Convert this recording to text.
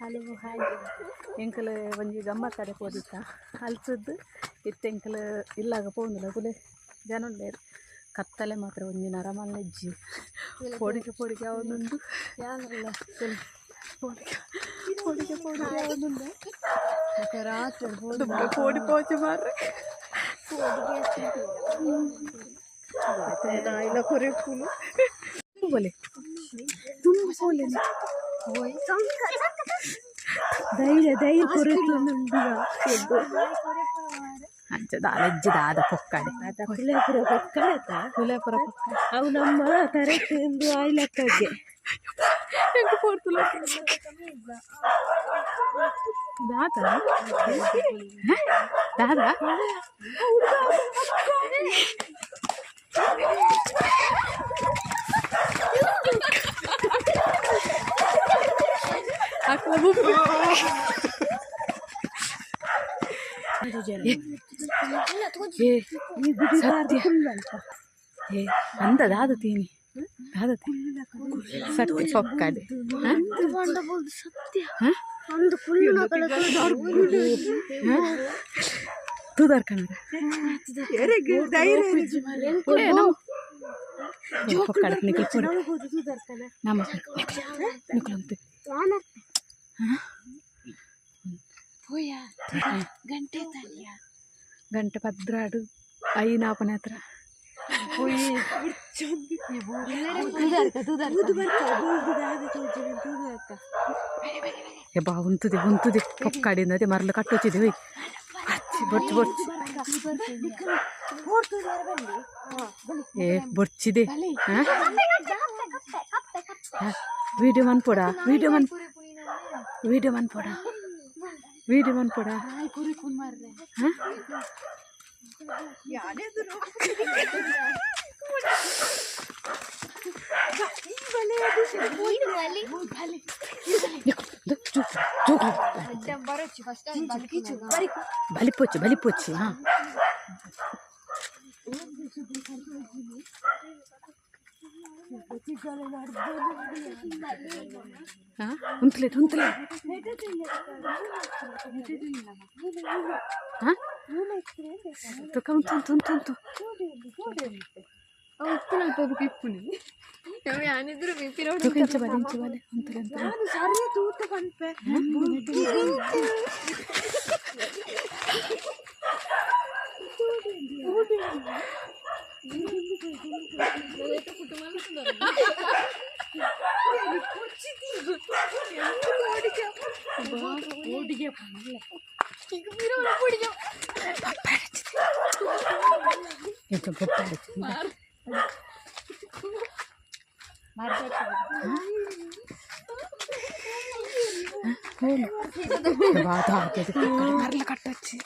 Hello, hi. ಎಂಕಲ್ ಒಂಜಿ ಗಮ್ಮತ್ತಡೆ ಪೋದಿತ್ತ. ಅಲ್ತದ್ದು ಇತ್ತೆ ಎಂಕಲ್ ಇಲ್ಲಾಗ ಪೋಂದಿಲ್ಲ. ಕುಲೆ ಜನ ಉಲ್ಲೇರು. ಕತ್ತಲೆ ಮಾತ್ರ, ಒಂಜಿ ನರಮಲ್ಲೆಜ್ಜಿ. ಪೋಡಿಗೆ ಪೋಡಿಗೆ ಅವನೊಂದು. ಪೋಡಿಗೆ ಪೋಡಿಗೆ ಪೋಡಿಗೆ ಅವನೊಂದು. ರಾತ್ರಿ. ದುಂಬೆ ಪೋಡಿ ಪೋಚೆ ಮಾರ್ರೆ. ನಾಯಿಲ ಕೊರೆಪುನು. ಬೋಲೆ ತುಂಬ ಪೋಲೆ. ಧೈರ್ಯ ಧೈರ್ಯ ಕೊರೆತು. ಅಂಚ ದಾಲಜ್ಜಿ ದಾದ ಪೊಕ್ಕಡೆ. ಕುಲೇಪುರ ಪೊಕ್ಕಡೆ. ಕುಲೇಪುರ ಪೊಕ್ಕಡೆ. ಅವು ನಮ್ಮ ತರಕ್ಕೆ ಒಂದು ಆಯ್ಲಕ್ಕಗೆ. ಎಂಕ್ ಪೋರ್ತುಲ ದಾದ ದಾದ. ಅಕ್ಲ ಬುಪ್ಪು. ಏ ಸತ್ಯ. ಏ ಅಂದ ದಾದ ತೀನಿ ದಾದ ತೀನಿ ಸತ್ಯ ಪೊಕ್ಕಡೆ. ಸತ್ಯ. ಹ? ಒಂದು ಕುಳ್ಳು. ತೂದಾರ್ ಕಣದ. ಏ ನಮ್ಮ ಪೊಕ್ಕಡೆ ನಿಖಲ್ ಪೂರ ನಮ್ಮ ನಿಖಲ್ ಅಂತೆ. ಗಂಟೆ ತಾನಿಯ. ಗಂಟೆ 12 ಐನಾಪನೆ ಹತ್ರ. ತೂದು ಬರ್ತ ತೂದು ಬರ್ತ. ಏ ಬಾ, ಉಂತುದೆ ಉಂತುದೆ. ಪೊಕ್ಕಡಿಂದ ಅದೇ ಮರಳು ಕಟ್ಟೊಚ್ಚಿದೆ. ಹೋಯ್ ಬೊರ್ಚಿ ಬೊರ್ಚಿ. ಏ ಬೊರ್ಚಿದೆ. ವಿಡಿಯೋ ಮನ್ಪೊಡ, ವಿಡಿಯೋ ಮನ್, ವಿಡಿಯೋ ಮನ್ಪೊಡ, ವಿಡಿಯೋ ಮನ್ಪೊಡ. ಹಾಂ. ಬಲಿಪೊಚ್ಚು ಬಲಿಪೊಚ್ಚಿ. ಹಾಂ ಹಾಂ, ಉಂತಲೆ ಉಂತಲೆ. ಹಾಂ, ತುಕ ಉಂತು ಉಂತು ಉಂತು ಉಂತು. ತುಕ ಇಂಚ ಬಲೆ, ಇಂಚ ಬಲೆ. ಉಂತಲೆ ಉಂತಲೆ. ನಾನು ಸರಿ ತೂತ ಪನ್ಪೆ. ಎಂಚ ಬೊಪ್ಪಾಡಿଛି. ಬಾತ ಆಗ್ತದೆ. ಮರಲ ಕಟ್ಟಚ್ಚಿ.